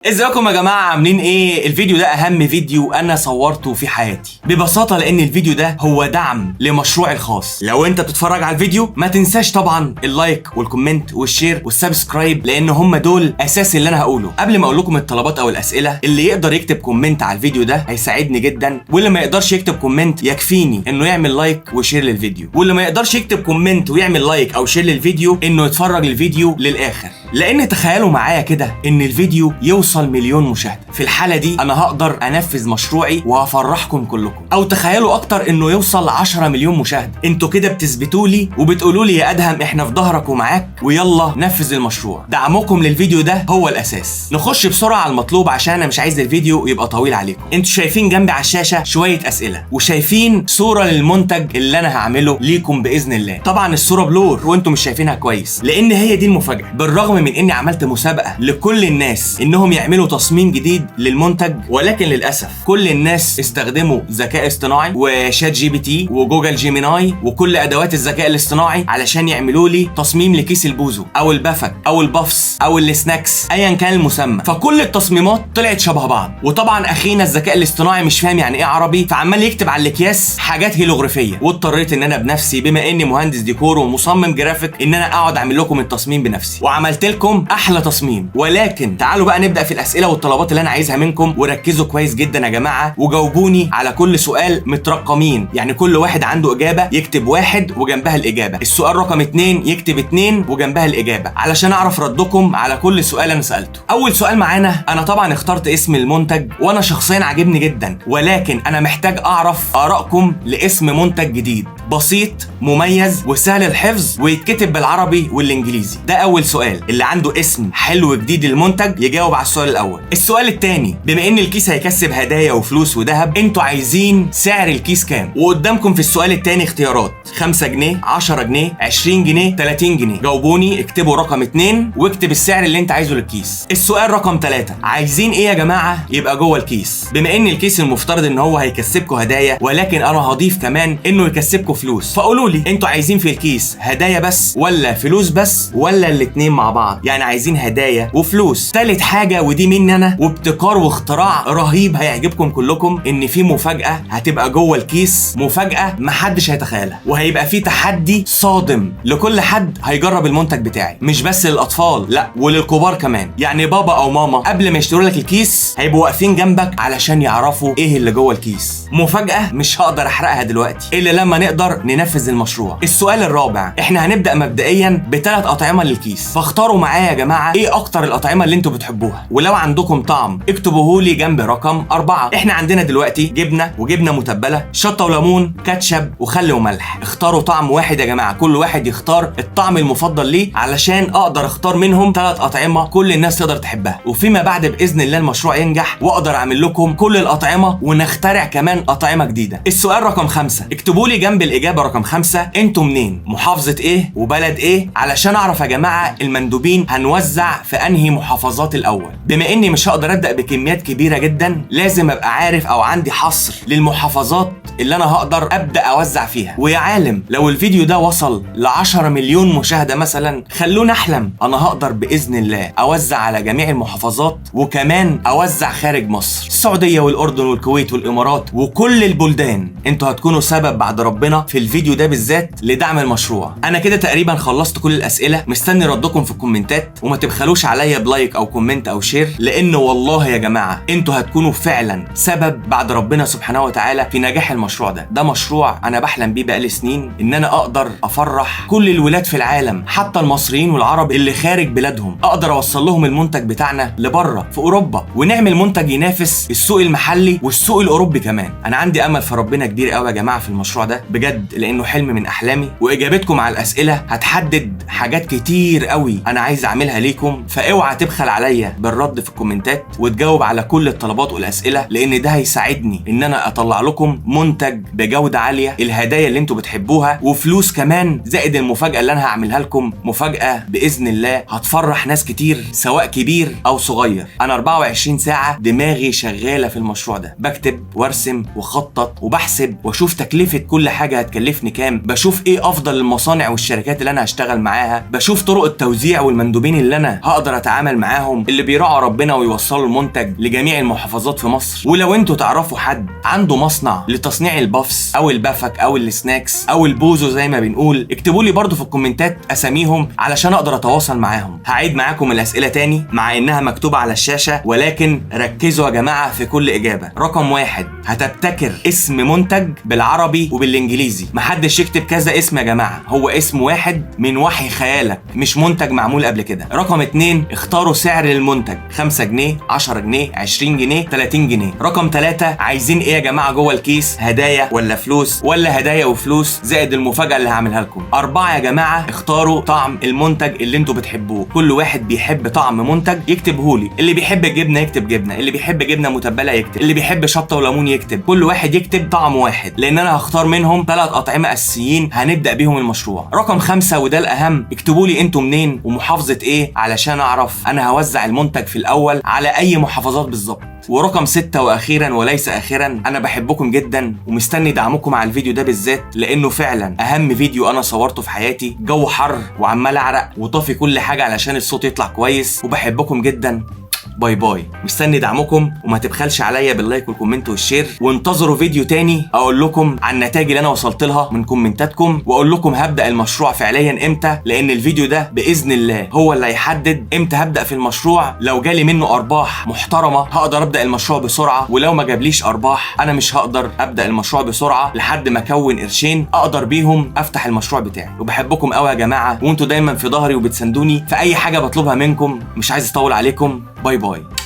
ازيكم يا جماعة، عاملين ايه؟ الفيديو ده اهم فيديو انا صورته في حياتي، ببساطة لان الفيديو ده هو دعم لمشروعي الخاص. لو انت بتتفرج على الفيديو ما تنساش طبعا ال like وال comment وال share وال subscribe، لان هم دول اساس اللي انا هقوله. قبل ما اقول لكم الطلبات او الاسئلة، اللي يقدر يكتب comment على الفيديو ده هيساعدني جدا، واللي ما يقدرش يكتب comment يكفيني انه يعمل like و share للفيديو، واللي ما يقدرش يكتب comment ويعمل like او share للفيديو انه يتفرج الفيديو للاخر. لان تخيلوا معايا كده ان الفيديو يوصل مليون مشاهده، في الحالة دي انا هقدر انفذ مشروعي وهفرحكم كلكم. او تخيلوا اكتر انه يوصل 10 مليون مشاهده، انتوا كده بتثبتوا لي وبتقولوا لي يا ادهم احنا في ظهرك ومعاك ويلا نفذ المشروع. دعمكم للفيديو ده هو الاساس. نخش بسرعة على المطلوب عشان انا مش عايز الفيديو يبقى طويل عليكم. انتوا شايفين جنبي على الشاشة شوية اسئلة وشايفين صوره للمنتج اللي انا هعمله ليكم باذن الله. طبعا الصورة blur وانتم مش شايفينها كويس لان هي دي المفاجاة. بالرغم من اني عملت مسابقة لكل الناس انهم يعملوا تصميم جديد للمنتج، ولكن للاسف كل الناس استخدموا ذكاء اصطناعي و ChatGPT و Google Gemini وكل ادوات الذكاء الاصطناعي علشان يعملوا لي تصميم لكيس البوزو او البافك او ال puffs او ال snacks ايا كان المسمى. فكل التصميمات طلعت شبه بعض، وطبعا اخينا الذكاء الاصطناعي مش فاهم يعني ايه عربي، فعمال يكتب على الاكياس حاجات هيروغليفيه. واضطريت ان انا بنفسي بما اني مهندس ديكور ومصمم جرافيك ان انا اقعد اعمل لكم التصميم بنفسي، وعملت لكم احلى تصميم. ولكن تعالوا بقى نبدا في الاسئلة والطلبات اللي انا عايزها منكم، وركزوا كويس جدا يا جماعة وجاوبوني على كل سؤال مترقمين، يعني كل واحد عنده اجابه يكتب واحد وجنبها الاجابة، السؤال رقم 2 يكتب 2 وجنبها الاجابة، علشان اعرف ردكم على كل سؤال انا سالته. اول سؤال معانا، انا طبعا اخترت اسم المنتج وانا شخصيا عاجبني جدا، ولكن انا محتاج اعرف ارائكم لاسم منتج جديد بسيط مميز وسهل الحفظ ويتكتب بالعربي والانجليزي. ده اول سؤال، اللي عنده اسم حلو جديد للمنتج يجاوب على السؤال الاول. السؤال الثاني، بما ان الكيس هيكسب هدايا وفلوس وذهب، انتوا عايزين سعر الكيس كام؟ وقدامكم في السؤال الثاني اختيارات 5 جنيه، 10 جنيه، 20 جنيه، 30 جنيه. جاوبوني، اكتبوا رقم 2 واكتب السعر اللي انت عايزه للكيس. السؤال رقم 3، عايزين ايه يا جماعة يبقى جوه الكيس؟ بما ان الكيس المفترض ان هو هيكسبكم هدايا، ولكن انا هضيف كمان انه يكسبكم فلوس، فقولوا لي انتوا عايزين في الكيس هدايا بس ولا فلوس بس ولا الاتنين مع بعض؟ يعني عايزين هدايا وفلوس. تالت حاجة، ودي مني انا وابتكار واختراع رهيب هيعجبكم كلكم، ان في مفاجاة هتبقى جوه الكيس، مفاجاة محدش هيتخيلها، وهيبقى في تحدي صادم لكل حد هيجرب المنتج بتاعي، مش بس للاطفال لا وللكبار كمان. يعني بابا او ماما قبل ما يشتروا لك الكيس هيبقوا واقفين جنبك علشان يعرفوا ايه اللي جوه الكيس. مفاجاة مش هقدر احرقها دلوقتي الا لما نقدر ننفذ المشروع. السؤال الرابع، احنا هنبدا مبدئيا بثلاث اطعمه للكيس، فاختاروا معايا يا جماعة ايه اكتر الاطعمة اللي انتوا بتحبوها، ولو عندكم طعم اكتبوه لي جنب رقم 4. احنا عندنا دلوقتي جبنه وجبنه متبله، شطه وليمون، كاتشب وخل وملح. اختاروا طعم واحد يا جماعة، كل واحد يختار الطعم المفضل ليه علشان اقدر اختار منهم 3 اطعمه كل الناس تقدر تحبها، وفيما بعد باذن الله المشروع ينجح واقدر اعمل لكم كل الاطعمة ونخترع كمان اطعمه جديدة. السؤال رقم 5، اكتبوا لي جنب الاجابة رقم 5 انتوا منين، محافظة ايه وبلد ايه، علشان اعرف يا جماعة المندوبين هنوزع في انهي محافظات الاول. بما اني مش هقدر ابدا بكميات كبيرة جدا، لازم ابقى عارف او عندي حصر للمحافظات اللي انا هقدر ابدا اوزع فيها. ويا عالم لو الفيديو ده وصل ل 10 مليون مشاهده مثلا، خلونا احلم، انا هقدر باذن الله اوزع على جميع المحافظات وكمان اوزع خارج مصر، السعودية والاردن والكويت والامارات وكل البلدان. انتوا هتكونوا سبب بعد ربنا في الفيديو ده بالذات لدعم المشروع. انا كده تقريبا خلصت كل الاسئلة، مستني ردكم في الكومنتات، وما تبخلوش عليا ب like او comment او share، لان والله يا جماعة انتوا هتكونوا فعلا سبب بعد ربنا سبحانه وتعالى في نجاح المشروع ده. ده مشروع انا بحلم بيه بقالي سنين، ان انا اقدر افرح كل الولاد في العالم، حتى المصريين والعرب اللي خارج بلادهم، اقدر اوصل لهم المنتج بتاعنا لبره في اوروبا، ونعمل منتج ينافس السوق المحلي والسوق الاوروبي كمان. انا عندي امل في ربنا كبير قوي يا جماعة في المشروع ده بجد، لانه حلم من احلامي، واجابتكم على الاسئلة هتحدد حاجات كتير قوي انا عايز اعملها ليكم. فاوعى تبخل عليا بالرد في الكومنتات وتجاوب على كل الطلبات والاسئلة، لان ده هيساعدني ان انا اطلع لكم منتج بجوده عالية، الهدايا اللي انتوا بتحبوها، وفلوس كمان، زائد المفاجاة اللي انا هعملها لكم، مفاجاة باذن الله هتفرح ناس كتير سواء كبير او صغير. انا 24 ساعة دماغي شغالة في المشروع ده، بكتب وارسم واخطط وبحسب واشوف تكلفة كل حاجة هتكلفني كام، بشوف ايه افضل المصانع والشركات اللي انا هشتغل معاها، بشوف طرق التوزيع والمندوبين اللي انا هقدر اتعامل معاهم، اللي بيراعوا يرعوا ربنا ويوصلوا المنتج لجميع المحافظات في مصر. ولو انتوا تعرفوا حد عنده مصنع لتصنيع ال puffs او البافك او ال snacks او البوزو زي ما بنقول، اكتبوا لي برضو في الكومنتات اساميهم علشان اقدر اتواصل معاهم. هعيد معاكم الاسئلة تاني مع انها مكتوبة على الشاشة، ولكن ركزوا يا جماعة في كل اجابه. رقم 1، هتبتكر اسم منتج بالعربي وبالانجليزي، محدش يكتب كذا اسم يا جماعة، هو اسم واحد من وحي خيالك، مش منتج معمول قبل كده. رقم 2، اختاروا سعر للمنتج، 5 جنيه، 10 جنيه، 20 جنيه، 30 جنيه. رقم 3، عايزين ايه يا جماعة جوه الكيس؟ هدايا ولا فلوس، ولا هدايا وفلوس زائد المفاجاة اللي هعملها لكم. 4 يا جماعة، اختاروا طعم المنتج اللي انتوا بتحبوه، كل واحد بيحب طعم منتج يكتبه لي، اللي بيحب الجبنة يكتب جبنه، اللي بيحب جبنه متبله يكتب، اللي بيحب شطه وليمون يكتب، كل واحد يكتب طعم واحد، لان انا هختار منهم 3 اطعمه اساسيين هنبدا بيهم المشروع. رقم 5 وده الاهم، اكتبوا لي انتوا منين ومحافظة ايه علشان اعرف انا هوزع المنتج في الاول على اي محافظات بالظبط. ورقم 6 واخيرا وليس اخرا، انا بحبكم جدا ومستني دعمكم على الفيديو ده بالذات، لانه فعلا اهم فيديو انا صورته في حياتي. جو حر وعمال اعرق وطافي كل حاجة علشان الصوت يطلع كويس، وبحبكم جدا. bye bye، مستني دعمكم وما تبخلش عليا بال like وال comment وال share، وانتظروا فيديو تاني اقول لكم عن النتائج اللي انا وصلت لها من كومنتاتكم، واقول لكم هبدا المشروع فعليا امتى، لان الفيديو ده باذن الله هو اللي هيحدد امتى هبدا في المشروع. لو جالي منه ارباح محترمه هقدر ابدا المشروع بسرعة، ولو ما جابليش ارباح انا مش هقدر ابدا المشروع بسرعة لحد ما اكون قرشين اقدر بيهم افتح المشروع بتاعي. وبحبكم قوي يا جماعة، وانتوا دايما في ظهري وبتساندوني في اي حاجة بطلبها منكم. مش عايز اطول عليكم، bye bye.